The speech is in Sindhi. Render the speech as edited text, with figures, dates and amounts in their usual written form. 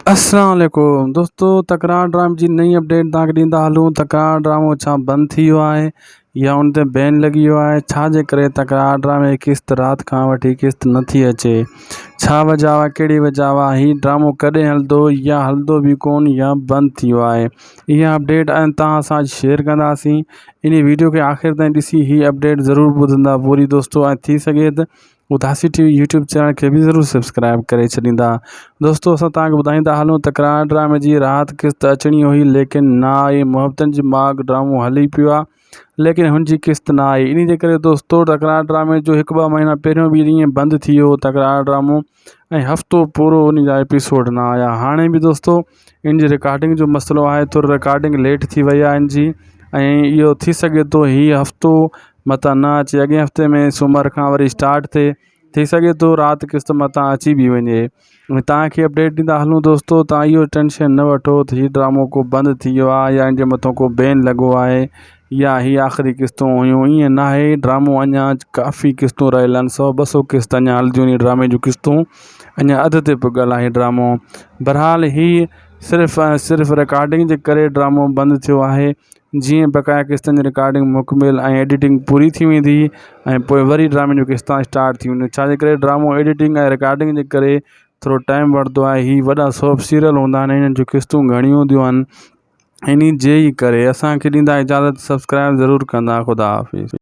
السلام عليڪم دوستو تڪرار ڊرامي جي نئين اپڊيٽ توهان کي ڏيندا هلون تڪرار ڊرامو ڇا بند ٿي ويو آهي يا ان تي بين لڳي ويو آهي ڇا جي ڪري تڪرار ڊرامي جي قسط رات کان وٺي قسط نٿي اچي ڇا وجه آهي ڪهڙي وجه آهي هي ڊرامو ڪڏهن هلندو يا هلندو به ڪون يا بند ٿي ويو آهي اها اپڊيٽ ۽ توهان سان اڄ شيئر ڪنداسين ان ويڊيو کي آخر تائين ڏسي هي اپڊيٽ ضرور ٻڌندا پوري دوستو ۽ ٿي سگهي ته Udasi T V YouTube channel کي به ضرور سبسڪرائب ڪري ڇڏيندا دوستو اسان توهان کي ٻڌائيندا هلون تڪرار ڊرامي جي رات قسط اچڻي هئي ليڪن نه آئي محبتن جي ماڳ ڊرامو هلي پيو آهي ليڪن هن جي قسط نه آئي انهي جي ڪري دوستو تڪرار ڊرامي جو هڪ ٻه مهينا پهريون به ائين بند ٿي ويو تڪرار ڊرامو ۽ هفتو پورو ان جا ايپيسوڊ نه آيا هاڻي به دوستو ان جي رڪارڊنگ جو مسئلو آهي ٿورو رڪارڊنگ ليٽ ٿي وئي آهي ان جي ۽ اهو ٿي سگهي ٿو هي هفتو متان نه اچي اڳئين هفتي ۾ سومر کان وري اسٽارٽ ٿئي ٿي سگهي ٿو رات قسط متان اچي به وڃي ۽ توهان کي اپڊيٽ ڏيندا هلون دوستو توهان اهو ٽينشن نه وٺو ته هي ڊرامو ڪو بند ٿي ويو آهي يا ان جي مٿان ڪو بين لڳو آهي يا هي آخري قسطون هيون ائين نه آهي ڊرامو اڃا ڪافي قسطون رهيل آهن سو ٻه سو قسط اڃا هلنديون هن ڊرامي جون قسطون اڃا اڌ تي پڳل آهي ڊرامو بهرحال هي صرف ۽ صرف رڪارڊنگ جي ڪري ڊرامو بند ٿيو آهي جيئن بقايا قسطن جي رڪارڊنگ مڪمل ۽ ايڊيٽنگ پوري ٿي ويندي ۽ پوء وري ڊرامي جون قسطا اسٽارٽ ٿي وينديون ڇاجي ڪري ڊرامو ايڊيٽنگ ۽ رڪارڊنگ جي ڪري ٿورو ٽائيم وٺندو آهي هي وڏا سوپ سيريل هوندا آهن انهن جون قسطون گهڻيون هونديون آهن انهي جي ئي ڪري اسانکي ڏيندا اجازت سبسڪرائب ضرور ڪندا خدا حافظ.